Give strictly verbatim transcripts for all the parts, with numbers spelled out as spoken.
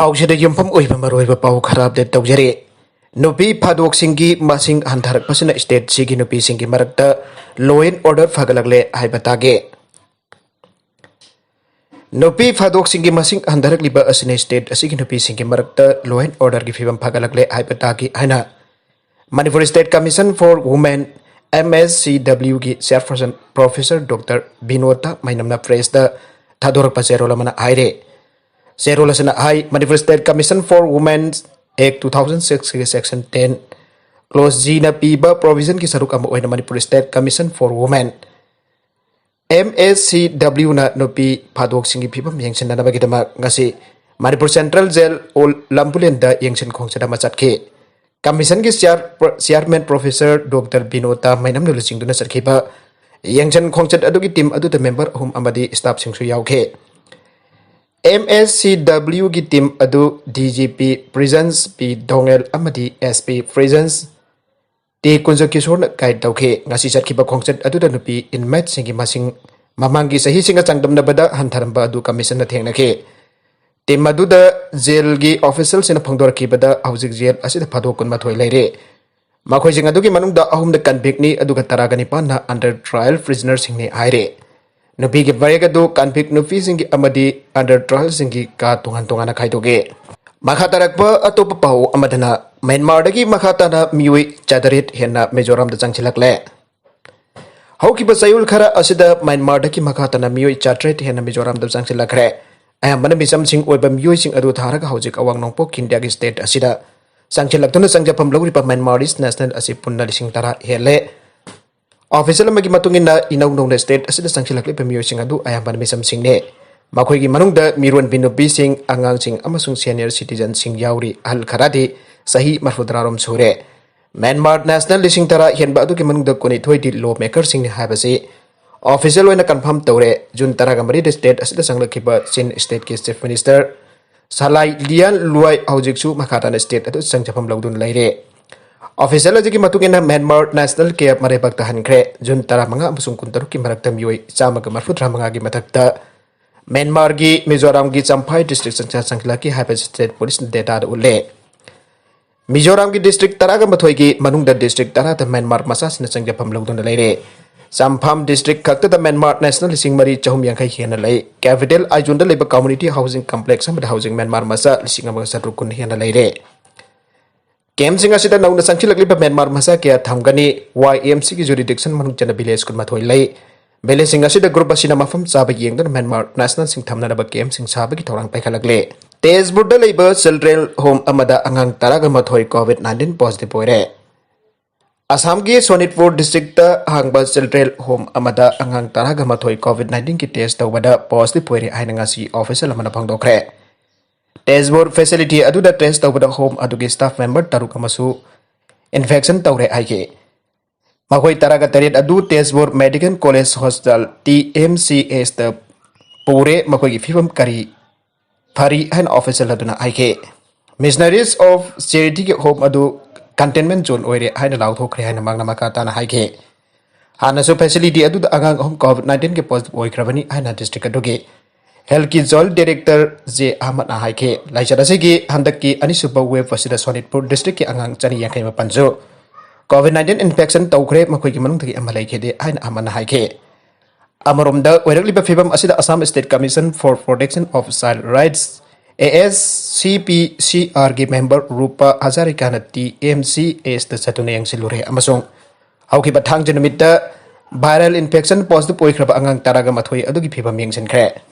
ꯄꯥꯎꯁꯤꯗ ꯌꯨꯝꯐꯝ ꯑꯣꯏꯕ ꯃꯔꯨꯑꯣꯏꯕ ꯄꯥꯎ ꯈꯔ ꯑꯞꯗꯦꯠ ꯇꯧꯖꯔꯤ꯫ ꯅꯨꯄꯤ ꯐꯥꯗꯣꯛꯁꯤꯡꯒꯤ ꯃꯁꯤꯡ ꯍꯟꯊꯔꯛꯄꯁꯤꯅ ꯁ꯭ꯇꯦꯠꯁꯤꯒꯤ ꯅꯨꯄꯤꯁꯤꯡꯒꯤ ꯃꯔꯛꯇ law and order ꯐꯒꯠꯂꯛꯂꯦ ꯍꯥꯏꯕ ꯇꯥꯒꯦ꯫ ꯅꯨꯄꯤ ꯐꯥꯗꯣꯛꯁꯤꯡꯒꯤ ꯃꯁꯤꯡ ꯍꯟꯊꯔꯛꯂꯤꯕ ꯑꯁꯤꯅ ꯁ꯭ꯇꯦꯠ ꯑꯁꯤꯒꯤ ꯅꯨꯄꯤꯁꯤꯡꯒꯤ ꯃꯔꯛꯇ law and orderꯒꯤ ꯐꯤꯕꯝ ꯐꯒꯠꯂꯛꯂꯦ ꯍꯥꯏꯕ ꯇꯥꯒꯦ ꯍꯥꯏꯅ Manipur State Commission for Women, MSCWꯒꯤ chairperson Professor Doctor Vinod ꯃꯩꯅꯝꯅ pressꯇ ꯊꯥꯗꯣꯔꯛꯄ ꯆꯦꯔꯣꯜ ꯑꯃꯅ ꯍꯥꯏꯔꯦ꯫ ꯆꯦꯔꯣꯜ ꯑꯁꯤꯅ ꯍꯥꯏ, Manipur State Commission for Women Act two thousand sixꯀꯤ section ten clause Gꯅ ꯄꯤꯕ provisionꯒꯤ ꯁꯔꯨꯛ ꯑꯃ ꯑꯣꯏꯅ Manipur State Commission for Women, MSCWꯅ ꯅꯨꯄꯤ ꯐꯥꯗꯣꯛꯁꯤꯡꯒꯤ ꯐꯤꯕꯝ ꯌꯦꯡꯁꯤꯟꯅꯅꯕꯒꯤꯗꯃꯛ ꯉꯁꯤ ꯃꯅꯤꯄꯨꯔ Central Jail Old ꯂꯝꯕꯨꯂꯦꯟꯗ ꯌꯦꯡꯁꯤꯟ ꯈꯣꯡꯆꯠ ꯑꯃ ꯆꯠꯈꯤ꯫ Commissionꯒꯤ chair-, chairman Professor Doctor Vinod ꯃꯩꯅꯝꯅ ꯂꯨꯆꯤꯡꯗꯨꯅ ꯆꯠꯈꯤꯕ ꯌꯦꯡꯁꯤꯟ ꯈꯣꯡꯆꯠ ꯑꯗꯨꯒꯤ team ꯑꯗꯨꯗ member ꯑꯍꯨꯝ ꯑꯃꯗꯤ staffꯁꯤꯡꯁꯨ ꯌꯥꯎꯈꯤ꯫ MSCWꯒꯤ team ꯑꯗꯨ DGP Prisons ꯄꯤ ꯗꯣꯉꯦꯜ ꯑꯃꯗꯤ SP Prisons ꯇꯤ ꯀꯨꯟꯖ ꯀꯤꯁꯣꯔꯅ guide ꯇꯧꯈꯤ꯫ ꯉꯁꯤ ꯆꯠꯈꯤꯕ ꯈꯣꯡꯆꯠ ꯑꯗꯨꯗ ꯅꯨꯄꯤ inmateꯁꯤꯡꯒꯤ ꯃꯁꯤꯡ ꯃꯃꯥꯡꯒꯤ ꯆꯍꯤꯁꯤꯡꯒ ꯆꯥꯡꯗꯝꯅꯕꯗ ꯍꯟꯊꯔꯝꯕ ꯑꯗꯨ commissionꯅ ꯊꯦꯡꯅꯈꯤ꯫ Team ꯑꯗꯨꯗ jailꯒꯤ officialꯁꯤꯡꯅ ꯐꯣꯡꯗꯣꯔꯛꯈꯤꯕꯗ ꯍꯧꯖꯤꯛ jail ꯑꯁꯤꯗ ꯐꯥꯗꯣꯛ ꯀꯨꯟꯃꯥꯊꯣꯏ ꯂꯩꯔꯦ꯫ ꯃꯈꯣꯏꯁꯤꯡ ꯑꯗꯨꯒꯤ ꯃꯅꯨꯡꯗ ꯑꯍꯨꯝꯅ convictꯅꯤ, ꯑꯗꯨꯒ ꯇꯔꯥꯒ ꯅꯤꯄꯥꯟꯅ under trial prisonerꯁꯤꯡꯅꯤ ꯍꯥꯏꯔꯦ꯫ ꯅꯨꯄꯤꯒꯤ ꯕ꯭ꯔꯦꯛ ꯑꯗꯨ convict ꯅꯨꯄꯤꯁꯤꯡꯒꯤ ꯑꯃꯗꯤ under trialꯁꯤꯡꯒꯤ ꯀꯥ ꯇꯣꯉꯥꯟ ꯇꯣꯉꯥꯟꯅ ꯈꯥꯏꯗꯣꯛꯏ꯫ ꯃꯈꯥ ꯇꯥꯔꯛꯄ ꯑꯇꯣꯞꯄ ꯄꯥꯎ ꯑꯃꯗꯅ, ꯃ꯭ꯌꯥꯟꯃꯥꯔꯗꯒꯤ ꯃꯈꯥ ꯇꯥꯅ ꯃꯤꯑꯣꯏ ꯆꯥꯇꯔꯦꯠ ꯍꯦꯟꯅ ꯃꯤꯖꯣꯔꯥꯝꯗ ꯆꯪꯁꯤꯜꯂꯛꯂꯦ꯫ ꯍꯧꯈꯤꯕ ꯆꯌꯣꯜ ꯈꯔ ꯑꯁꯤꯗ ꯃ꯭ꯌꯥꯟꯃꯥꯔꯗꯒꯤ ꯃꯈꯥ ꯇꯥꯅ ꯃꯤꯑꯣꯏ ꯆꯥꯇꯔꯦꯠ ꯍꯦꯟꯅ ꯃꯤꯖꯣꯔꯥꯝꯗ ꯆꯪꯁꯤꯜꯂꯛꯈ꯭ꯔꯦ꯫ ꯑꯌꯥꯝꯕꯅ ꯃꯤꯆꯝꯁꯤꯡ ꯑꯣꯏꯕ ꯃꯤꯑꯣꯏꯁꯤꯡ ꯑꯗꯨ ꯊꯥꯔꯒ ꯍꯧꯖꯤꯛ ꯑꯋꯥꯡ ꯅꯣꯡꯄꯣꯛ ꯏꯟꯗꯤꯌꯥꯒꯤ state ꯑꯁꯤꯗ ꯆꯪꯁꯤꯜꯂꯛꯇꯨꯅ ꯆꯪꯖꯐꯝ ꯂꯧꯔꯤꯕ Myanmarese national ꯑꯁꯤ ꯄꯨꯟꯅ ꯂꯤꯁꯤꯡ ꯇꯔꯥ ꯍꯦꯜꯂꯦ꯫ Official ꯑꯃꯒꯤ ꯃꯇꯨꯡ ꯏꯟꯅ, ꯏꯅꯧ ꯅꯧꯅ state ꯑꯁꯤꯗ ꯆꯪꯁꯤꯜꯂꯛꯂꯤꯕ ꯃꯤꯑꯣꯏꯁꯤꯡ ꯑꯗꯨ ꯑꯌꯥꯝꯕꯅ ꯃꯤꯆꯝꯁꯤꯡꯅꯤ꯫ ꯃꯈꯣꯏꯒꯤ ꯃꯅꯨꯡꯗ ꯃꯤꯔꯣꯟꯕꯤ ꯅꯨꯄꯤꯁꯤꯡ, ꯑꯉꯥꯡꯁꯤꯡ ꯑꯃꯁꯨꯡ senior citizenꯁꯤꯡ ꯌꯥꯎꯔꯤ꯫ ꯑꯍꯜ ꯈꯔꯗꯤ ꯆꯍꯤ ꯃꯔꯐꯨꯇꯔꯥꯔꯣꯝ ꯁꯨꯔꯦ꯫ ꯃ꯭ꯌꯥꯟꯃꯥꯔ national ꯂꯤꯁꯤꯡ ꯇꯔꯥ ꯍꯦꯟꯕ ꯑꯗꯨꯒꯤ ꯃꯅꯨꯡꯗ ꯀꯨꯟꯅꯤꯊꯣꯏꯗꯤ law makerꯁꯤꯡꯅꯤ ꯍꯥꯏꯕꯁꯤ official ꯑꯣꯏꯅ confirm ꯇꯧꯔꯦ꯫ ꯖꯨꯟ ꯇꯔꯥꯒ ꯃꯔꯤꯗ state ꯑꯁꯤꯗ ꯆꯪꯂꯛꯈꯤꯕ ꯆꯤꯟ stateꯀꯤ chief minister ꯁꯂꯥꯏ ꯂꯤꯌꯥꯟ ꯂꯨꯋꯥꯏ ꯍꯧꯖꯤꯛꯁꯨ ꯃꯈꯥ ꯇꯥꯅ state ꯑꯗꯨ ꯆꯪꯖꯐꯝ ꯂꯧꯗꯨꯅ ꯂꯩꯔꯦ꯫ Official ꯑꯁꯤꯒꯤ ꯃꯇꯨꯡ ꯏꯟꯅ, ꯃ꯭ꯌꯥꯟꯃꯥꯔ national camp ꯃꯔꯩꯕꯥꯛꯇ ꯍꯟꯈ꯭ꯔꯦ꯫ ꯖꯨꯟ ꯇꯔꯥꯃꯉꯥ ꯑꯃꯁꯨꯡ ꯀꯨꯟꯇꯔꯨꯛꯀꯤ ꯃꯔꯛꯇ ꯃꯤꯑꯣꯏ ꯆꯥꯝꯃꯒ ꯃꯔꯐꯨꯇꯔꯥ ꯃꯉꯥꯒꯤ ꯃꯊꯛꯇ ꯃ꯭ꯌꯥꯟꯃꯥꯔꯒꯤ ꯃꯤꯖꯣꯔꯥꯝꯒꯤ ꯆꯝꯐꯥꯏ ꯗꯤꯁꯇ꯭ꯔꯤꯛ ꯆꯪꯁꯤꯜꯂꯛꯈꯤ ꯍꯥꯏꯕꯁꯤ ꯁ꯭ꯇꯦꯠ ꯄꯨꯂꯤꯁꯅ ꯗꯦꯇꯥꯗ ꯎꯠꯂꯦ꯫ ꯃꯤꯖꯣꯔꯥꯝꯒꯤ ꯗꯤꯁꯇ꯭ꯔꯤꯛ ꯇꯔꯥꯒ ꯃꯥꯊꯣꯏꯒꯤ ꯃꯅꯨꯡꯗ ꯗꯤꯁꯇ꯭ꯔꯤꯛ ꯇꯔꯥꯗ ꯃ꯭ꯌꯥꯟꯃꯥꯔ ꯃꯆꯥꯁꯤꯡꯅ ꯆꯪꯖꯐꯝ ꯂꯧꯗꯨꯅ ꯂꯩꯔꯦ꯫ ꯆꯝꯐꯥꯝ ꯗꯤꯁꯇ꯭ꯔꯤꯛ ꯈꯛꯇꯗ ꯃ꯭ꯌꯥꯟꯃꯥꯔ ꯅꯦꯁꯅꯦꯜ ꯂꯤꯁꯤꯡ ꯃꯔꯤ ꯆꯍꯨꯝ ꯌꯥꯡꯈꯩ ꯍꯦꯟꯅ ꯂꯩ꯫ ꯀꯦꯄꯤꯇꯦꯜ ꯑꯥꯏꯖꯣꯜꯗ ꯂꯩꯕ ꯀꯝꯃ꯭ꯌꯨꯅꯤꯇꯤ ꯍꯥꯎꯁꯤꯡ ꯀꯝꯄ꯭ꯂꯦꯛꯁ ꯑꯃꯗ ꯍꯧꯖꯤꯛ ꯃ꯭ꯌꯥꯟꯃꯥꯔ ꯃꯆꯥ ꯂꯤꯁꯤꯡ ꯑꯃꯒ ꯆꯥꯇ꯭ꯔꯨꯛ ꯀꯨꯟ ꯍꯦꯟꯅ ꯂꯩꯔꯦ꯫ ꯀꯦꯝꯞꯁꯤꯡ ꯑꯁꯤꯗ ꯅꯧꯅ ꯆꯪꯁꯤꯜꯂꯛꯂꯤꯕ ꯃ꯭ꯌꯥꯟꯃꯥꯔ ꯃꯆꯥ ꯀꯌꯥ ꯊꯝꯒꯅꯤ꯫ ꯋꯥꯏ ꯑꯦꯝ ꯁꯤꯒꯤ ꯖꯨꯔꯤꯗꯤꯛꯁꯟ ꯃꯅꯨꯡ ꯆꯟꯅ ꯚꯤꯂꯦꯖ ꯀꯨꯟꯃꯥꯊꯣꯏ ꯂꯩ꯫ ꯚꯤꯂꯦꯖꯁꯤꯡ ꯑꯁꯤꯗ ꯒ꯭ꯔꯨꯞ ꯑꯁꯤꯅ ꯃꯐꯝ ꯆꯥꯕ ꯌꯦꯡꯗꯨꯅ ꯃ꯭ꯌꯥꯟꯃꯥꯔ ꯅꯦꯁꯅꯦꯜꯁꯤꯡ ꯊꯝꯅꯅꯕ ꯀꯦꯝꯞꯁꯤꯡ ꯁꯥꯕꯒꯤ ꯊꯧꯔꯥꯡ ꯄꯥꯏꯈꯠꯂꯛꯂꯦ꯫ ꯇꯦꯖꯄꯨꯔꯗ ꯂꯩꯕ ꯆꯤꯜꯗ꯭ꯔꯦꯟ ꯍꯣꯝ ꯑꯃꯗ ꯑꯉꯥꯡ ꯇꯔꯥꯒ ꯃꯥꯊꯣꯏ ꯀꯣꯚꯤꯗ ꯅꯥꯏꯟꯇꯤꯟ ꯄꯣꯖꯤꯇꯤꯚ ꯑꯣꯏꯔꯦ꯫ ꯑꯁꯥꯝꯒꯤ ꯁꯣꯅꯤꯠꯄꯨꯔ ꯗꯤꯁꯇ꯭ꯔꯤꯛꯇ ꯍꯥꯡꯕ ꯆꯤꯜꯗ꯭ꯔꯦꯟ ꯍꯣꯝ ꯑꯃꯗ ꯑꯉꯥꯡ ꯇꯔꯥꯒ ꯃꯥꯊꯣꯏ ꯀꯣꯚꯤꯗ ꯅꯥꯏꯟꯇꯤꯟꯒꯤ ꯇꯦꯁ ꯇꯧꯕꯗ ꯄꯣꯖꯤꯇꯤꯚ ꯑꯣꯏꯔꯦ ꯍꯥꯏꯅ ꯉꯁꯤ ꯑꯣꯐꯤꯁꯤꯌꯦꯜ ꯑꯃꯅ ꯐꯣꯡꯗꯣꯛꯈ꯭ꯔꯦ꯫ ꯇꯦꯖꯄꯨꯔ ꯐꯦꯁꯤꯂꯤꯇꯤ ꯑꯗꯨꯗ ꯇꯦꯁ ꯇꯧꯕꯗ ꯍꯣꯝ ꯑꯗꯨꯒꯤ ꯁ꯭ꯇꯥꯐ ꯃꯦꯝꯕꯔ ꯇꯔꯨꯛ ꯑꯃꯁꯨ ꯏꯟꯐꯦꯛꯁꯟ ꯇꯧꯔꯦ ꯍꯥꯏꯈꯤ꯫ ꯃꯈꯣꯏ ꯇꯔꯥꯒ ꯇꯔꯦꯠ ꯑꯗꯨ Tezpur medical college hospital, T M C ꯑꯦꯁꯇ ꯄꯨꯔꯦ꯫ ꯃꯈꯣꯏꯒꯤ ꯐꯤꯕꯝ ꯀꯔꯤ ꯐꯔꯤ ꯍꯥꯏꯅ ꯑꯣꯐꯤꯁꯤꯌꯦꯜ ꯑꯗꯨꯅ ꯍꯥꯏꯈꯤ꯫ ꯃꯤꯁꯅꯔꯤꯁ ꯑꯣꯐ ꯆꯦꯔꯤꯇꯤꯒꯤ ꯍꯣꯝ ꯑꯗꯨ ꯀꯟꯇꯦꯟꯃꯦꯟ ꯖꯣꯟ ꯑꯣꯏꯔꯦ ꯍꯥꯏꯅ ꯂꯥꯎꯊꯣꯛꯈ꯭ꯔꯦ ꯍꯥꯏꯅ ꯃꯍꯥꯛꯅ ꯃꯈꯥ ꯇꯥꯅ ꯍꯥꯏꯈꯤ꯫ ꯍꯥꯟꯅꯁꯨ ꯐꯦꯁꯤꯂꯤꯇꯤ ꯑꯗꯨꯗ ꯑꯉꯥꯡ ꯑꯍꯨꯝ ꯀꯣꯚꯤꯗ ꯅꯥꯏꯟꯇꯤꯟꯒꯤ ꯄꯣꯖꯤꯇꯤꯚ ꯑꯣꯏꯈ꯭ꯔꯕꯅꯤ ꯍꯥꯏꯅ ꯗꯤꯁꯇ꯭ꯔꯤꯛ ꯑꯗꯨꯒꯤ ꯍꯦꯜꯊꯀꯤ ꯖꯣꯏꯟꯠ ꯗꯥꯏꯔꯦꯛꯇꯔ ꯖꯦ ꯑꯍꯃꯗꯅ ꯍꯥꯏꯈꯤ꯫ ꯂꯥꯏꯆꯠ ꯑꯁꯤꯒꯤ ꯍꯟꯗꯛꯀꯤ ꯑꯅꯤꯁꯨꯕ ꯋꯦꯕ ꯑꯁꯤꯗ ꯁꯣꯅꯤꯠꯄꯨꯔ ꯗꯤꯁꯇ꯭ꯔꯤꯛꯀꯤ ꯑꯉꯥꯡ ꯆꯅꯤ ꯌꯥꯡꯈꯩ ꯃꯥꯄꯟꯁꯨ ꯀꯣꯚꯤꯗ ꯅꯥꯏꯟꯇꯤꯟ ꯏꯟꯐꯦꯛꯁꯟ ꯇꯧꯈ꯭ꯔꯦ, ꯃꯈꯣꯏꯒꯤ ꯃꯅꯨꯡꯗꯒꯤ ꯑꯃ ꯂꯩꯈꯤꯗꯦ ꯍꯥꯏꯅ ꯑꯍꯃꯗꯅ ꯍꯥꯏꯈꯤ꯫ ꯑꯃꯔꯣꯝꯗ, ꯑꯣꯏꯔꯛꯂꯤꯕ ꯐꯤꯕꯝ ꯑꯁꯤꯗ Assam state commission for protection of child rights, A S C P C ꯑꯥꯔꯒꯤ ꯃꯦꯝꯕꯔ ꯔꯨꯄꯥ ꯍꯖꯥꯔꯤꯀꯥꯅ ꯇꯤ ꯑꯦꯝ ꯁꯤ ꯑꯦꯁꯇ ꯆꯠꯇꯨꯅ ꯌꯦꯡꯁꯤꯜꯂꯨꯔꯦ ꯑꯃꯁꯨꯡ ꯍꯧꯈꯤꯕ ꯊꯥꯡꯖ ꯅꯨꯃꯤꯠꯇ ꯚꯥꯏꯔꯦꯜ ꯏꯟꯐꯦꯛꯁꯟ ꯄꯣꯖꯤꯇꯤꯚ ꯑꯣꯏꯈ꯭ꯔꯕ ꯑꯉꯥꯡ ꯇꯔꯥꯒ ꯃꯥꯊꯣꯏ ꯑꯗꯨꯒꯤ ꯐꯤꯕꯝ ꯌꯦꯡꯁꯤꯟꯈ꯭ꯔꯦ꯫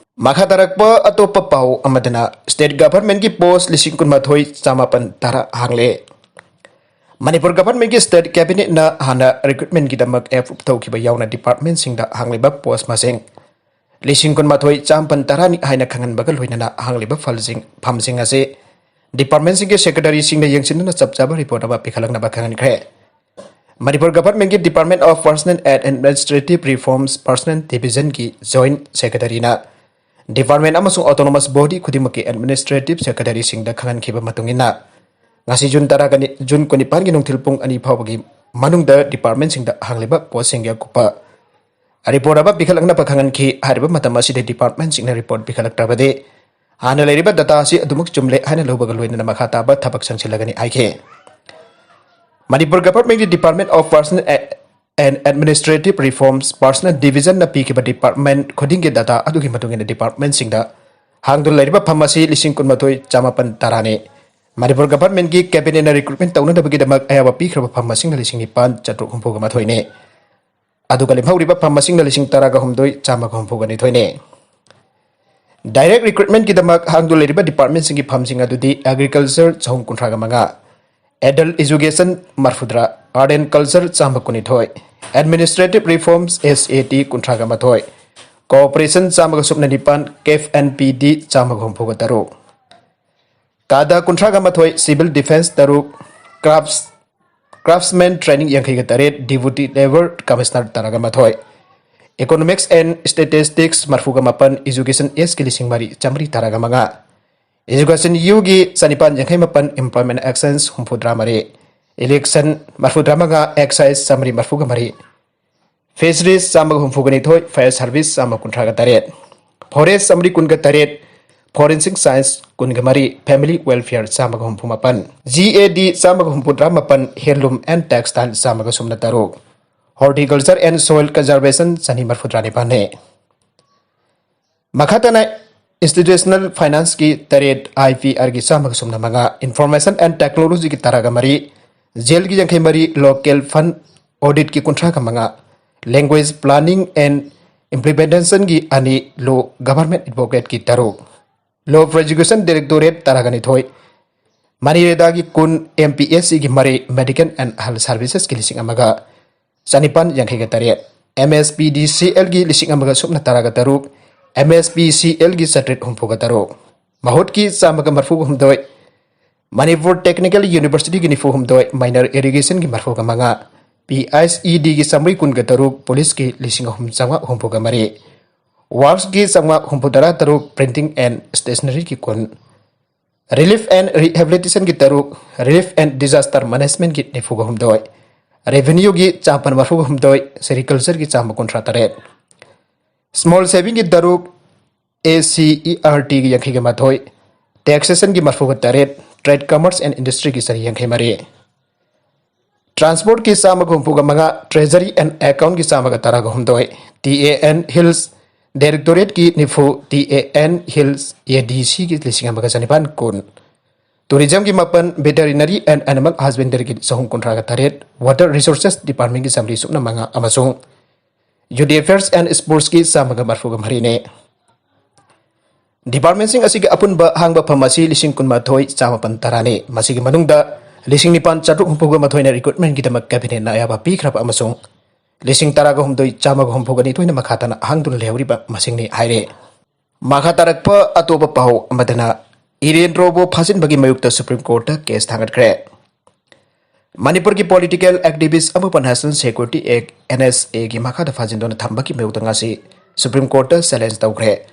ꯃꯈꯥ ꯇꯥꯔꯛꯄ ꯑꯇꯣꯞꯄ ꯄꯥꯎ ꯑꯃꯗꯅ, ꯁ꯭ꯇꯦꯠ ꯒꯚꯔꯟꯃꯦꯟꯠꯀꯤ ꯄꯣꯁꯠ ꯂꯤꯁꯤꯡ ꯀꯨꯟꯃꯥꯊꯣꯏ ꯆꯥꯃꯥꯄꯟ ꯇꯔꯥ ꯍꯥꯡꯂꯦ꯫ ꯃꯅꯤꯄꯨꯔ ꯒꯚꯔꯟꯃꯦꯟꯠꯀꯤ ꯁ꯭ꯇꯦꯠ ꯀꯦꯕꯤꯅꯦꯠꯅ ꯍꯥꯟꯅ ꯔꯤꯀ꯭ꯔꯨꯠꯃꯦꯟꯠꯀꯤꯗꯃꯛ ꯑꯦꯄ꯭ꯔꯨꯚ ꯇꯧꯈꯤꯕ ꯌꯥꯎꯅ ꯗꯤꯄꯥꯔꯠꯃꯦꯟꯠꯁꯤꯡꯗ ꯍꯥꯡꯂꯤꯕ ꯄꯣꯁꯠ ꯃꯁꯤꯡ ꯂꯤꯁꯤꯡ ꯀꯨꯟꯃꯥꯊꯣꯏ ꯆꯥꯃꯥꯄꯟ ꯇꯔꯥꯅꯤ ꯍꯥꯏꯅ ꯈꯪꯍꯟꯕꯒ ꯂꯣꯏꯅꯅ ꯍꯥꯡꯂꯤꯕ ꯐꯜꯁꯤꯡ, ꯐꯝꯁꯤꯡ ꯑꯁꯤ ꯗꯤꯄꯥꯔꯠꯃꯦꯟꯠꯁꯤꯡꯒꯤ ꯁꯦꯀ꯭ꯔꯦꯇꯔꯤꯁꯤꯡꯅ ꯌꯦꯡꯁꯤꯟꯗꯨꯅ ꯆꯞ ꯆꯥꯕ ꯔꯤꯄꯣꯔꯠ ꯑꯃ ꯄꯤꯈꯠꯂꯛꯅꯕ ꯈꯪꯍꯟꯈ꯭ꯔꯦ꯫ ꯃꯅꯤꯄꯨꯔ ꯒꯚꯔꯟꯃꯦꯟꯠꯀꯤ department of personnel and administrative reforms personnel ꯗꯤꯕꯤꯖꯟꯒꯤ ꯖꯣꯏꯟꯠ ꯁꯦꯀ꯭ꯔꯦꯇꯔꯤꯅ ꯗꯤꯄꯥꯔꯠꯃꯦꯟꯠ ꯑꯃꯁꯨꯡ ꯑꯣꯇꯣꯅꯣꯃꯁ ꯕꯣꯗꯤ ꯈꯨꯗꯤꯡꯃꯛꯀꯤ ꯑꯦꯗꯃꯤꯅꯤꯁꯇ꯭ꯔꯦꯇꯤꯚ ꯁꯦꯀ꯭ꯔꯦꯇꯔꯤꯁꯤꯡꯗ ꯈꯪꯍꯟꯈꯤꯕ ꯃꯇꯨꯡ ꯏꯟꯅ, ꯉꯁꯤ ꯖꯨꯟ ꯇꯔꯥꯒ ꯅꯤ-, ꯖꯨꯟ ꯀꯨꯟꯅꯤꯄꯥꯟꯒꯤ ꯅꯨꯡꯊꯤꯜ ꯄꯨꯡ ꯑꯅꯤ ꯐꯥꯎꯕꯒꯤ ꯃꯅꯨꯡꯗ ꯗꯤꯄꯥꯔꯠꯃꯦꯟꯠꯁꯤꯡꯗ ꯍꯥꯡꯂꯤꯕ ꯄꯣꯁꯠꯁꯤꯡꯒꯤ ꯑꯀꯨꯞꯄ ꯔꯤꯄꯣꯔꯠ ꯑꯃ ꯄꯤꯈꯠꯂꯛꯅꯕ ꯈꯪꯍꯟꯈꯤ꯫ ꯍꯥꯏꯔꯤꯕ ꯃꯇꯝ ꯑꯁꯤꯗ ꯗꯤꯄꯥꯔꯠꯃꯦꯟꯁꯤꯡꯅ ꯔꯤꯄꯣꯔꯠ ꯄꯤꯈꯠꯂꯛꯇ꯭ꯔꯕꯗꯤ ꯍꯥꯟꯅ ꯂꯩꯔꯤꯕ ꯗꯇꯥ ꯑꯁꯤ ꯑꯗꯨꯃꯛ ꯆꯨꯝꯂꯦ ꯍꯥꯏꯅ ꯂꯧꯕꯒ ꯂꯣꯏꯅꯅ ꯃꯈꯥ ꯇꯥꯕ ꯊꯕꯛ ꯆꯪꯁꯤꯜꯂꯒꯅꯤ ꯍꯥꯏꯈꯤ꯫ Manipur ꯒꯚꯔꯟꯃꯦꯟꯠꯀꯤ Department of Personnel and Administrative Reforms Personnel Divisionꯅ ꯄꯤꯈꯤꯕ ꯗꯤꯄꯥꯔꯠꯃꯦꯟꯠ ꯈꯨꯗꯤꯡꯒꯤ ꯗꯇꯥ ꯑꯗꯨꯒꯤ ꯃꯇꯨꯡ ꯏꯟꯅ ꯗꯤꯄꯥꯔꯠꯃꯦꯟꯠꯁꯤꯡꯗ ꯍꯥꯡꯗꯨꯅ ꯂꯩꯔꯤꯕ ꯐꯝ ꯑꯁꯤ ꯂꯤꯁꯤꯡ ꯀꯨꯟꯃꯥꯊꯣꯏ ꯆꯥꯃꯥꯄꯟ ꯇꯔꯥꯅꯤ꯫ ꯃꯅꯤꯄꯨꯔ ꯒꯚꯔꯟꯃꯦꯟꯠꯀꯤ ꯀꯦꯕꯤꯅꯦꯠꯅ ꯔꯤꯀ꯭ꯔꯨꯠꯃꯦꯟꯠ ꯇꯧꯅꯅꯕꯒꯤꯗꯃꯛ ꯑꯌꯥꯕ ꯄꯤꯈ꯭ꯔꯕ ꯐꯝ ꯃꯁꯤꯡꯅ ꯂꯤꯁꯤꯡ ꯅꯤꯄꯥꯟ ꯆꯥꯇ꯭ꯔꯨꯛ ꯍꯨꯝꯐꯨꯒ ꯃꯥꯊꯣꯏꯅꯤ꯫ ꯑꯗꯨꯒ ꯂꯦꯝꯍꯧꯔꯤꯕ ꯐꯝ ꯃꯁꯤꯡꯅ ꯂꯤꯁꯤꯡ ꯇꯔꯥꯒ ꯍꯨꯝꯗꯣꯏ ꯆꯥꯝꯃꯒ ꯍꯨꯝꯐꯨꯒ ꯅꯤꯊꯣꯏꯅꯤ꯫ ꯗꯥꯏꯔꯦꯛꯠ ꯔꯤꯀ꯭ꯔꯨꯠꯃꯦꯟꯠꯀꯤꯗꯃꯛ ꯍꯥꯡꯗꯨꯅ ꯂꯩꯔꯤꯕ ꯗꯤꯄꯥꯔꯠꯃꯦꯟꯠꯁꯤꯡꯒꯤ ꯐꯝꯁꯤꯡ ꯑꯗꯨꯗꯤ Agriculture ꯆꯍꯨꯝ ꯀꯨꯟꯊ꯭ꯔꯥꯒ ꯃꯉꯥ, Adult Education ꯃꯔꯐꯨꯇꯔꯥ, Art and Culture ꯆꯥꯝꯃ ꯀꯨꯟꯅꯤꯊꯣꯏ, Administrative Reforms SAT ꯀꯨꯟꯊ꯭ꯔꯥꯒ ꯃꯥꯊꯣꯏ, Cooperation ꯆꯥꯝꯃꯒ ꯁꯨꯞꯅ ꯅꯤꯄꯥꯟ, CAF and PD ꯆꯥꯝꯃꯒ ꯍꯨꯝꯐꯨꯒ ꯇꯔꯨꯛ, CADA ꯀꯨꯟꯊ꯭ꯔꯥꯒ ꯃꯥꯊꯣꯏ, Civil Defence ꯇꯔꯨꯛ, Crafts Craftsman Training ꯌꯥꯡꯈꯩꯒ ꯇꯔꯦꯠ, Deputy Labour Commissioner ꯇꯔꯥꯒ ꯃꯥꯊꯣꯏ, Economics and Statistics ꯃꯔꯐꯨꯒ ꯃꯥꯄꯟ, Education Sꯒꯤ ꯂꯤꯁꯤꯡ ꯃꯔꯤ ꯆꯥꯃꯔꯤ ꯇꯔꯥꯒ ꯃꯉꯥ, Education Uꯒꯤ ꯆꯅꯤꯄꯥꯟ ꯌꯥꯡꯈꯩ ꯃꯥꯄꯟ, Employment Exchange ꯍꯨꯝꯐꯨꯇꯔꯥ ꯃꯔꯤ, Election ꯃꯔꯐꯨꯇꯔꯥ ꯃꯉꯥ, Excise ꯆꯥꯃꯔꯤ ꯃꯔꯐꯨꯒ ꯃꯔꯤ, Fisheries ꯆꯥꯝꯃꯒ ꯍꯨꯝꯐꯨꯒ ꯅꯤꯊꯣꯏ, Fire Service ꯆꯥꯝꯃ ꯀꯨꯟꯊ꯭ꯔꯥꯒ ꯇꯔꯦꯠ, Forest ꯆꯥꯃꯔꯤ ꯀꯨꯟꯒ ꯇꯔꯦꯠ, Forensic Science ꯀꯨꯟꯒ ꯃꯔꯤ, Family Welfare ꯆꯥꯝꯃꯒ ꯍꯨꯝꯐꯨ ꯃꯥꯄꯟ, GAD ꯆꯥꯝꯃꯒ ꯍꯨꯝꯐꯨꯇꯔꯥ ꯃꯥꯄꯟ, Handloom and Textile ꯆꯥꯝꯃꯒ ꯁꯨꯞꯅ ꯇꯔꯨꯛ, Horticulture and Soil Conservation ꯆꯅꯤ ꯃꯔꯐꯨꯇꯔꯥ ꯅꯤꯄꯥꯟꯅꯤ꯫ ꯃꯈꯥ ꯇꯥꯅ Institutional Financeꯀꯤ ꯇꯔꯦꯠ, IPRꯒꯤ ꯆꯥꯝꯃꯒ ꯁꯨꯞꯅ ꯃꯉꯥ, Information and Technologyꯒꯤ ꯇꯔꯥꯒ ꯃꯔꯤ, Jailꯒꯤ ꯌꯥꯡꯈꯩ ꯃꯔꯤ, Local Fund Auditꯀꯤ ꯀꯨꯟꯊ꯭ꯔꯥꯒ ꯃꯉꯥ, Language Planning and Implementationꯒꯤ ꯑꯅꯤ, Law Government Advocateꯀꯤ ꯇꯔꯨꯛ, Law Prosecution Directorate ꯇꯔꯥꯒ ꯅꯤꯊꯣꯏ, MGNREGAꯒꯤ ꯀꯨꯟ, MPSCꯒꯤ ꯃꯔꯤ, Medical and Health Servicesꯀꯤ ꯂꯤꯁꯤꯡ ꯑꯃꯒ ꯆꯅꯤꯄꯥꯟ ꯌꯥꯡꯈꯩꯒ ꯇꯔꯦꯠ, MSPDCLꯒꯤ ꯂꯤꯁꯤꯡ ꯑꯃꯒ ꯁꯨꯞꯅ ꯇꯔꯥꯒ ꯇꯔꯨꯛ, MSPCLꯒꯤ ꯆꯥꯇ꯭ꯔꯦꯠ ꯍꯨꯝꯐꯨꯒ ꯇꯔꯨꯛ, ꯃꯍꯨꯠꯀꯤ ꯆꯥꯝꯃꯒ ꯃꯔꯐꯨꯒ ꯍꯨꯝꯗꯣꯏ, Manipur Technical Universityꯒꯤ ꯅꯤꯐꯨ ꯍꯨꯝꯗꯣꯏ, Minor Irrigationꯒꯤ ꯃꯔꯐꯨꯒ ꯃꯉꯥ, PICEDꯒꯤ ꯆꯥꯃꯔꯤ ꯀꯨꯟꯒ ꯇꯔꯨꯛ, Policeꯀꯤ ꯂꯤꯁꯤꯡ ꯑꯍꯨꯝ ꯆꯥꯝꯃꯉꯥ ꯍꯨꯝꯐꯨꯒ ꯃꯔꯤ, Worksꯀꯤ ꯆꯥꯝꯃꯉꯥ ꯍꯨꯝꯐꯨꯇꯔꯥ ꯇꯔꯨꯛ, Printing and Stationeryꯒꯤ ꯀꯨꯟ, Relief and Rehabilitationꯒꯤ ꯇꯔꯨꯛ, Relief and Disaster Managementꯀꯤ ꯅꯤꯐꯨꯒ ꯍꯨꯝꯗꯣꯏ, Revenue ꯒꯤ ꯆꯥꯝꯃ ꯃꯔꯐꯨ ꯍꯨꯝꯗꯣꯏ, Sericulture ꯒꯤ ꯆꯥꯝꯃ ꯀꯨꯟꯊ꯭ꯔꯥ ꯇꯔꯦꯠ, Small Saving ꯒꯤ ꯇꯔꯨꯛ, A C E R T ꯒꯤ ꯌꯥꯡꯈꯩꯒ ꯃꯥꯊꯣꯏ, Taxation ꯒꯤ ꯃꯔꯐꯨꯒ ꯇꯔꯦꯠ, Trade, Commerce and Industry ꯒꯤ ꯆꯅꯤ ꯌꯥꯡꯈꯩ ꯃꯔꯤ, Transport ꯀꯤ ꯆꯥꯝꯃꯒ ꯍꯨꯝꯐꯨꯒ ꯃꯉꯥ, Treasury and Account ꯀꯤ ꯆꯥꯝꯃꯒ ꯇꯔꯥꯒ ꯍꯨꯝꯗꯣꯏ, T A N Hills Directorate ꯀꯤ ꯅꯤꯐꯨ, T A N Hills A D C ꯒꯤ ꯂꯤꯁꯤꯡ ꯑꯃꯒ ꯆꯅꯤꯄꯥꯟ ꯀꯨꯟ, Tourism ꯒꯤ ꯃꯥꯄꯟ, Veterinary and Animal Husbandry ꯒꯤ ꯆꯍꯨꯝ ꯀꯨꯟꯊ꯭ꯔꯥꯒ ꯇꯔꯦꯠ, Water Resources Department ꯀꯤ ꯆꯥꯃꯔꯤ ꯁꯨꯞꯅ ꯃꯉꯥ ꯑꯃꯁꯨꯡ Youth Affairs and Sports ꯀꯤ ꯆꯥꯝꯃꯒ ꯃꯔꯐꯨꯒ ꯃꯔꯤꯅꯤ꯫ Department ꯁꯤꯡ ꯑꯁꯤꯒꯤ ꯑꯄꯨꯟꯕ ꯍꯥꯡꯕ ꯐꯝ ꯑꯁꯤ ꯂꯤꯁꯤꯡ ꯀꯨꯟꯃꯥꯊꯣꯏ ꯆꯥꯃꯥꯄꯟ ꯇꯔꯥꯅꯤ꯫ ꯃꯁꯤꯒꯤ ꯃꯅꯨꯡꯗ ꯂꯤꯁꯤꯡ ꯅꯤꯄꯥꯟ ꯆꯥꯇ꯭ꯔꯨꯛ ꯍꯨꯝꯐꯨꯒ ꯃꯥꯊꯣꯏꯅ recruitment ꯒꯤꯗꯃꯛ cabinet ꯅ ꯑꯌꯥꯕ ꯄꯤꯈ꯭ꯔꯕ ꯑꯃꯁꯨꯡ ꯂꯤꯁꯤꯡ ꯇꯔꯥꯒ ꯍꯨꯝꯗꯣꯏ ꯆꯥꯝꯃꯒ ꯍꯨꯝꯐꯨꯒ ꯅꯤꯊꯣꯏꯅ ꯃꯈꯥ ꯇꯥꯅ ꯍꯥꯡꯗꯨꯅ ꯂꯩꯍꯧꯔꯤꯕ ꯃꯁꯤꯡꯅꯤ ꯍꯥꯏꯔꯦ꯫ ꯃꯈꯥ ꯇꯥꯔꯛꯄ ꯑꯇꯣꯞꯄ ꯄꯥꯎ ꯑꯃꯗꯅ, ꯏꯔꯦꯟꯗ꯭ꯔꯣꯕꯨ ꯐꯥꯖꯤꯟꯕꯒꯤ ꯃꯥꯌꯣꯛꯇ Supreme Court ꯇ case ꯊꯥꯡꯒꯠꯈ꯭ꯔꯦ꯫ ꯃꯅꯤꯄꯨꯔꯒꯤ political activist ꯑꯃꯕꯨ National Security Act, N S A ꯒꯤ ꯃꯈꯥꯗ ꯐꯥꯖꯤꯟꯗꯨꯅ ꯊꯝꯕꯒꯤ ꯃꯥꯌꯣꯛꯇ ꯉꯁꯤ Supreme Court ꯇ challenge ꯇꯧꯈ꯭ꯔꯦ꯫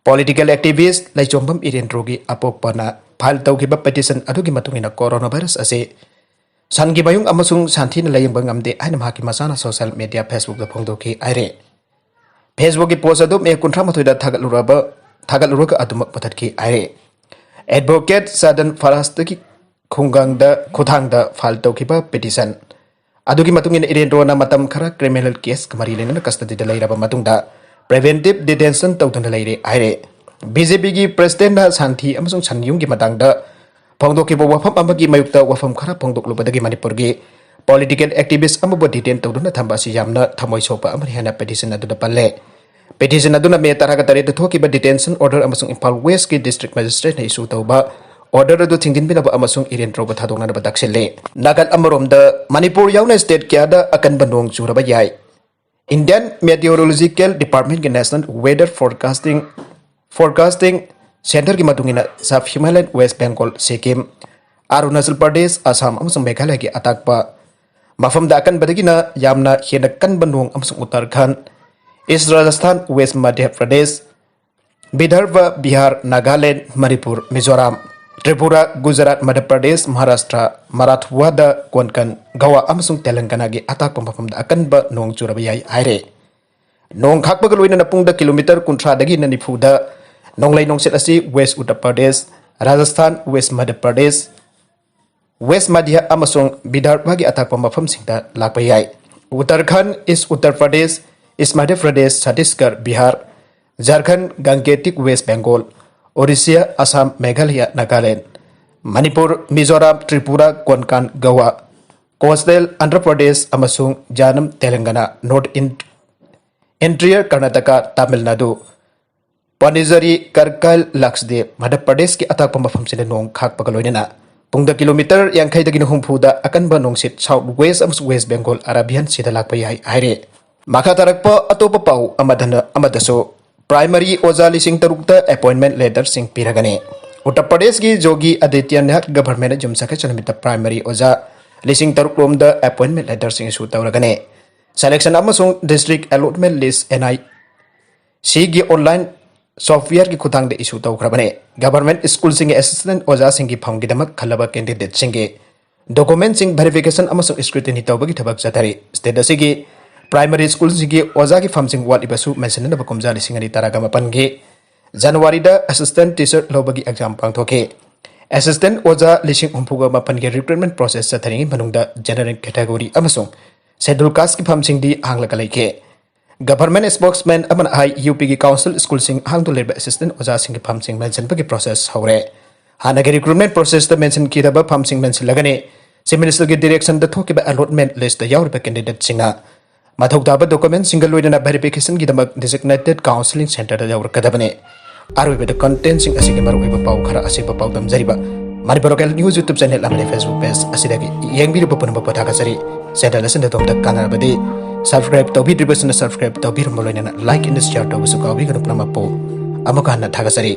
Political activist ꯂꯩꯆꯣꯝꯕꯝ ꯏꯔꯦꯟꯗ꯭ꯔꯣꯒꯤ ꯑꯄꯣꯛꯄꯅ file ꯇꯧꯈꯤꯕ petition ꯑꯗꯨꯒꯤ ꯃꯇꯨꯡ ꯏꯟꯅ coronavirus ꯑꯁꯤ ꯁꯟꯒꯤ ꯃꯌꯨꯡ ꯑꯃꯁꯨꯡ ꯁꯟꯊꯤꯅ ꯂꯥꯌꯦꯡꯕ ꯉꯝꯗꯦ ꯍꯥꯏꯅ ꯃꯍꯥꯛꯀꯤ ꯃꯆꯥꯅ social media Facebook ꯇ ꯐꯣꯡꯗꯣꯛꯈꯤ ꯍꯥꯏꯔꯦ꯫ Facebook ꯀꯤ post ꯑꯗꯨ May ꯀꯨꯟꯊ꯭ꯔꯥ ꯃꯥꯊꯣꯏꯗ ꯊꯥꯒꯠꯂꯨꯔꯕ, ꯊꯥꯒꯠꯂꯨꯔꯒ ꯑꯗꯨꯃꯛ ꯃꯨꯊꯠꯈꯤ ꯍꯥꯏꯔꯦ꯫ Advocate ꯁꯥꯗꯟ ꯐꯔꯥꯖꯇꯒꯤ ꯈꯨꯡꯒꯪꯗ, ꯈꯨꯊꯥꯡꯗ file ꯇꯧꯈꯤꯕ petition ꯑꯗꯨꯒꯤ ꯃꯇꯨꯡ ꯏꯟꯅ ꯏꯔꯦꯟꯗ꯭ꯔꯣꯅ ꯃꯇꯝ ꯈꯔ criminal case ꯀ ꯃꯔꯤ ꯂꯩꯅꯅ custody ꯗ ꯂꯩꯔꯕ ꯃꯇꯨꯡꯗ preventive detention ꯇꯧꯗꯨꯅ ꯂꯩꯔꯦ ꯍꯥꯏꯔꯦ꯫ B J P ꯒꯤ president ꯅ ꯁꯥꯟꯊꯤ ꯑꯃꯁꯨꯡ ꯁꯟ ꯌꯨꯝꯒꯤ ꯃꯇꯥꯡꯗ ꯐꯣꯡꯗꯣꯛꯈꯤꯕ ꯋꯥꯐꯝ ꯑꯃꯒꯤ ꯃꯥꯌꯣꯛꯇ ꯋꯥꯐꯝ ꯈꯔ ꯐꯣꯡꯗꯣꯛꯂꯨꯕꯗꯒꯤ ꯃꯅꯤꯄꯨꯔꯒꯤ political activist ꯑꯃꯕꯨ detain ꯇꯧꯗꯨꯅ ꯊꯝꯕ ꯑꯁꯤ ꯌꯥꯝꯅ ꯊꯃꯣꯏ ꯁꯣꯛꯄ ꯑꯃꯅꯤ ꯍꯥꯏꯅ petition ꯑꯗꯨꯗ ꯄꯜꯂꯦ꯫ Petition ꯑꯗꯨꯅ May ꯇꯔꯥꯒ ꯇꯔꯦꯠꯇ ꯊꯣꯛꯈꯤꯕ detention order ꯑꯃꯁꯨꯡ ꯏꯝꯐꯥꯜ West ꯀꯤ district magistrate ꯅ issue ꯇꯧꯕ order ꯑꯗꯨ ꯊꯤꯡꯖꯤꯟꯕꯤꯅꯕ ꯑꯃꯁꯨꯡ ꯏꯔꯦꯟꯗ꯭ꯔꯣꯕꯨ ꯊꯥꯗꯣꯛꯅꯅꯕ ꯇꯛꯁꯤꯜꯂꯤ꯫ ꯅꯥꯀꯜ ꯑꯃꯔꯣꯝꯗ, ꯃꯅꯤꯄꯨꯔ ꯌꯥꯎꯅ state ꯀꯌꯥꯗ ꯑꯀꯟꯕ ꯅꯣꯡ ꯆꯨꯔꯕ ꯌꯥꯏ꯫ Indian Meteorological Department ꯀꯤ National Weather Forecasting, Forecasting Centre ꯒꯤ ꯃꯇꯨꯡ ꯏꯟꯅ, Sub Himalayan West Bengal, Sikkim, Arunachal Pradesh, Assam ꯑꯃꯁꯨꯡ ꯃꯦꯘꯥꯂꯌꯒꯤ ꯑꯇꯥꯛꯄ ꯃꯐꯝꯗ ꯑꯀꯟꯕꯗꯒꯤꯅ ꯌꯥꯝꯅ ꯍꯦꯟꯅ ꯀꯟꯕ ꯅꯣꯡ ꯑꯃꯁꯨꯡ Uttarakhand, East Rajasthan, West Madhya Pradesh, ꯕꯤꯗꯔꯚ, Bihar, Nagaland, Manipur, Mizoram, Tripura, Gujarat, Madhya Pradesh, Maharashtra, ꯃꯔꯥꯊꯋꯥꯗꯥ, Konkan, ꯒꯋꯥ ꯑꯃꯁꯨꯡ ꯇꯦꯂꯪꯒꯅꯥꯒꯤ ꯑꯇꯥꯛꯄ ꯃꯐꯝꯗ ꯑꯀꯟꯕ ꯅꯣꯡ ꯆꯨꯔꯕ ꯌꯥꯏ ꯍꯥꯏꯔꯦ꯫ ꯅꯣꯡ ꯈꯥꯛꯄꯒ ꯂꯣꯏꯅꯅ ꯄꯨꯡꯗ ꯀꯤꯂꯣꯃꯤꯇꯔ ꯀꯨꯟꯊ꯭ꯔꯥꯗꯒꯤꯅ ꯅꯤꯐꯨꯗ ꯅꯣꯡꯂꯩ ꯅꯨꯡꯁꯤꯠ ꯑꯁꯤ west Uttar Pradesh, Rajasthan, west Madhya Pradesh, west ꯃꯙ꯭ꯌ ꯑꯃꯁꯨꯡ ꯕꯤꯗꯔꯚꯒꯤ ꯑꯇꯥꯛꯄ ꯃꯐꯝꯁꯤꯡꯗ ꯂꯥꯛꯄ ꯌꯥꯏ꯫ ꯎꯠꯇꯔꯈꯟꯗ, ꯏꯁ ꯎꯠꯇꯔ ꯄ꯭ꯔꯗꯦꯁ, ꯏꯁ ꯃꯙ꯭ꯌ ꯄ꯭ꯔꯗꯦꯁ, ꯆꯇꯤꯁꯒꯔ, ꯕꯤꯍꯥꯔ, ꯖꯥꯔꯈꯟꯗ, ꯒꯪꯒꯦꯇꯤꯛ ꯋꯦꯁ ꯕꯦꯡꯒꯣꯜ, ꯑꯣꯔꯤꯁꯤꯌꯥ, ꯑꯁꯥꯝ, ꯃꯦꯘꯥꯂꯌꯥ, ꯅꯥꯒꯥꯂꯦꯟꯗ, ꯃꯅꯤꯄꯨꯔ, ꯃꯤꯖꯣꯔꯥꯝ, ꯇ꯭ꯔꯤꯄꯨꯔꯥ, ꯀꯣꯟꯀꯥꯟ, ꯒꯋꯥ, ꯀꯣꯁꯇꯦꯜ ꯑꯟꯙ꯭ꯔ ꯄ꯭ꯔꯗꯦꯁ ꯑꯃꯁꯨꯡ ꯖꯥꯅꯝ ꯇꯦꯂꯪꯒꯅꯥ, ꯅꯣꯔꯠ ꯏꯟ-, ꯏꯟꯇꯤꯔꯤꯌꯔ ꯀꯔꯅꯥꯇꯀꯥ, ꯇꯥꯃꯤꯜ ꯅꯥꯗꯨ, ꯄꯣꯟꯗꯤꯆꯦꯔꯤ, ꯀꯔꯀꯥꯜ, ꯂꯛꯁꯗꯤꯞ, ꯃꯙ꯭ꯌ ꯄ꯭ꯔꯗꯦꯁꯀꯤ ꯑꯇꯥꯛꯄ ꯃꯐꯝꯁꯤꯡꯗ ꯅꯣꯡ ꯈꯥꯛꯄꯒ ꯂꯣꯏꯅꯅ ꯄꯨꯡꯗ ꯀꯤꯂꯣꯃꯤꯇꯔ ꯌꯥꯡꯈꯩꯗꯒꯤꯅ ꯍꯨꯝꯐꯨꯗ ꯑꯀꯟꯕ ꯅꯨꯡꯁꯤꯠ ꯁꯥꯎꯠ ꯋꯦꯁ ꯑꯃꯁꯨꯡ ꯋꯦꯁ ꯕꯦꯡꯒꯣꯜ ꯑꯔꯥꯕꯤꯌꯥꯟ ꯁꯤꯗ ꯂꯥꯛꯄ ꯌꯥꯏ ꯍꯥꯏꯔꯦ꯫ ꯃꯈꯥ ꯇꯥꯔꯛꯄ ꯑꯇꯣꯞꯄ ꯄꯥꯎ ꯑꯃꯗꯅ, ꯑꯃꯗꯁꯨ ꯄ꯭ꯔꯥꯏꯃꯔꯤ ꯑꯣꯖꯥ ꯂꯤꯁꯤꯡ ꯇꯔꯨꯛꯇ ꯑꯦꯄꯣꯏꯟꯃꯦꯟ ꯂꯦꯇꯔꯁꯤꯡ ꯄꯤꯔꯒꯅꯤ꯫ ꯎꯠꯇꯔ ꯄ꯭ꯔꯗꯦꯁꯀꯤ ꯌꯣꯒꯤ ꯑꯗꯤꯇ꯭ꯌꯅꯥꯊ ꯒꯚꯔꯟꯃꯦꯟꯠꯅ ꯌꯨꯝꯁꯀꯩꯁ ꯅꯨꯃꯤꯠꯇ ꯄ꯭ꯔꯥꯏꯃꯔꯤ ꯑꯣꯖꯥ ꯂꯤꯁꯤꯡ ꯇꯔꯨꯛ ꯂꯣꯝꯗ ꯑꯦꯄꯣꯏꯟꯃꯦꯟ ꯂꯦꯇꯔꯁꯤꯡ ꯏꯁꯨ ꯇꯧꯔꯒꯅꯤ꯫ ꯁꯦꯂꯦꯛꯁꯟ ꯑꯃꯁꯨꯡ ꯗꯤꯁꯇ꯭ꯔꯤꯛ ꯑꯦꯂꯣꯠꯃꯦꯟ ꯂꯤꯁ, ꯑꯦꯟ ꯑꯥꯏ ꯁꯤꯒꯤ ꯑꯣꯟꯂꯥꯏꯟ ꯁꯣꯐꯋꯦꯌꯔꯒꯤ ꯈꯨꯠꯊꯥꯡꯗ ꯏꯁꯨ ꯇꯧꯈ꯭ꯔꯕꯅꯤ꯫ ꯒꯚꯔꯟꯃꯦꯟꯠ ꯁ꯭ꯀꯨꯜꯁꯤꯡꯒꯤ ꯑꯦꯁꯤꯁꯇꯦꯟꯠ ꯑꯣꯖꯥꯁꯤꯡꯒꯤ ꯐꯝꯒꯤꯗꯃꯛ ꯈꯜꯂꯕ ꯀꯦꯟꯗꯤꯗꯦꯠꯁꯤꯡꯒꯤ ꯗꯣꯀꯨꯃꯦꯟꯠꯁꯤꯡ ꯚꯦꯔꯤꯐꯤꯀꯦꯁꯟ ꯑꯃꯁꯨꯡ ꯁ꯭ꯀ꯭ꯔꯨꯇꯤꯅꯤ ꯇꯧꯕꯒꯤ ꯊꯕꯛ ꯆꯠꯊꯔꯤ꯫ ꯁ꯭ꯇꯦꯠ ꯑꯁꯤꯒꯤ ꯄ꯭ꯔꯥꯏꯃꯔꯤ ꯁ꯭ꯀꯨꯜꯁꯤꯡꯒꯤ ꯑꯣꯖꯥꯒꯤ ꯐꯝꯁꯤꯡ ꯋꯥꯠꯂꯤꯕꯁꯨ ꯃꯦꯟꯁꯤꯟꯅꯅꯕ ꯀꯨꯝꯖꯥ ꯂꯤꯁꯤꯡ ꯑꯅꯤ ꯇꯔꯥꯒ ꯃꯥꯄꯟꯒꯤ ꯖꯅꯋꯥꯔꯤꯗ ꯑꯦꯁꯤꯁꯇꯦꯟꯠ ꯇꯤꯆꯔ ꯂꯧꯕꯒꯤ ꯑꯦꯛꯖꯥꯝ ꯄꯥꯡꯊꯣꯛꯈꯤ꯫ ꯑꯦꯁꯤꯁꯇꯦꯟꯠ ꯑꯣꯖꯥ ꯂꯤꯁꯤꯡ ꯍꯨꯝꯐꯨꯒ ꯃꯥꯄꯟꯒꯤ ꯔꯤꯀ꯭ꯔꯨꯠꯃꯦꯟꯠ ꯄ꯭ꯔꯣꯁꯦꯁ ꯆꯠꯊꯔꯤꯉꯩ ꯃꯅꯨꯡꯗ ꯖꯦꯅꯔꯦꯜ ꯀꯦꯇꯦꯒꯣꯔꯤ ꯑꯃꯁꯨꯡ ꯁꯦꯗ꯭ꯌꯨꯜ ꯀꯥꯁꯀꯤ ꯐꯝꯁꯤꯡꯗꯤ ꯍꯥꯡꯂꯒ ꯂꯩꯈꯤ꯫ ꯒꯚꯔꯟꯃꯦꯟꯠ ꯁ꯭ꯄꯣꯛꯁꯃꯦꯟ ꯑꯃꯅ ꯍꯥꯏ, ꯌꯨ ꯄꯤꯒꯤ ꯀꯥꯎꯟꯁꯤꯜ ꯁ꯭ꯀꯨꯜꯁꯤꯡ ꯍꯥꯡꯗꯨꯅ ꯂꯩꯔꯤꯕ ꯑꯦꯁꯤꯁꯇꯦꯟꯠ ꯑꯣꯖꯥꯁꯤꯡꯒꯤ ꯐꯝꯁꯤꯡ ꯃꯦꯟꯁꯤꯟꯕꯒꯤ ꯄ꯭ꯔꯣꯁꯦꯁ ꯍꯧꯔꯦ꯫ ꯍꯥꯟꯅꯒꯤ ꯔꯤꯀ꯭ꯔꯨꯠꯃꯦꯟꯠ ꯄ꯭ꯔꯣꯁꯦꯁꯇ ꯃꯦꯟꯁꯤꯟꯈꯤꯗꯕ ꯐꯝꯁꯤꯡ ꯃꯦꯟꯁꯤꯜꯂꯒꯅꯤ꯫ ꯆꯤꯐ ꯃꯤꯅꯤꯁꯇꯔꯒꯤ ꯗꯤꯔꯦꯛꯁꯟꯗ ꯊꯣꯛꯈꯤꯕ ꯑꯦꯂꯣꯠꯃꯦꯟꯠ ꯂꯤꯁꯇ ꯌꯥꯎꯔꯤꯕ ꯀꯦꯟꯗꯤꯗꯦꯠꯁꯤꯡꯅ ꯃꯊꯧ ꯇꯥꯕ ꯗꯣꯀꯨꯃꯦꯟꯠꯁꯤꯡꯒ ꯂꯣꯏꯅꯅ ꯚꯦꯔꯤꯐꯤꯀꯦꯁꯟꯒꯤꯗꯃꯛ ꯗꯤꯖꯤꯒꯅꯦꯇꯦꯗ ꯀꯥꯎꯟꯁꯤꯂꯤꯡ ꯁꯦꯟꯇꯔꯗ ꯌꯧꯔꯛꯀꯗꯕꯅꯤ꯫ ꯑꯔꯣꯏꯕꯗ ꯀꯟꯇꯦꯟꯠꯁꯤꯡ ꯑꯁꯤꯒꯤ ꯃꯔꯨꯑꯣꯏꯕ ꯄꯥꯎ ꯈꯔ ꯑꯁꯤꯕ ꯄꯥꯎ ꯇꯝꯖꯔꯤꯕ Manipur local news YouTube channel ꯑꯃꯗꯤ ꯐꯦꯁꯕꯨꯛ ꯄꯦꯖ ꯑꯁꯤꯗꯒꯤ ꯌꯦꯡꯕꯤꯔꯤꯕ ꯄꯨꯝꯅꯃꯛꯄꯨ ꯊꯥꯒꯠꯆꯔꯤ꯫ ꯆꯦꯅꯦꯜ ꯑꯁꯤꯅ ꯑꯗꯣꯝꯗ ꯀꯥꯟꯅꯔꯕꯗꯤ ꯁꯕꯁꯀ꯭ꯔꯥꯏꯕ ꯇꯧꯕꯤꯗ꯭ꯔꯤꯕꯁꯤꯡꯅ ꯁꯕꯁꯀ꯭ꯔꯥꯏꯕ ꯇꯧꯕꯤꯔꯝꯕ ꯂꯣꯏꯅꯅ ꯂꯥꯏꯛ ꯑꯦꯟ ꯁꯤꯌꯥꯔ ꯇꯧꯕꯁꯨ ꯀꯥꯎꯕꯤꯒꯅꯨ ꯄꯨꯝꯅꯃꯛꯄꯨ꯫ ꯑꯃꯨꯛꯀ ꯍꯟꯅ ꯊꯥꯒꯠꯆꯔꯤ꯫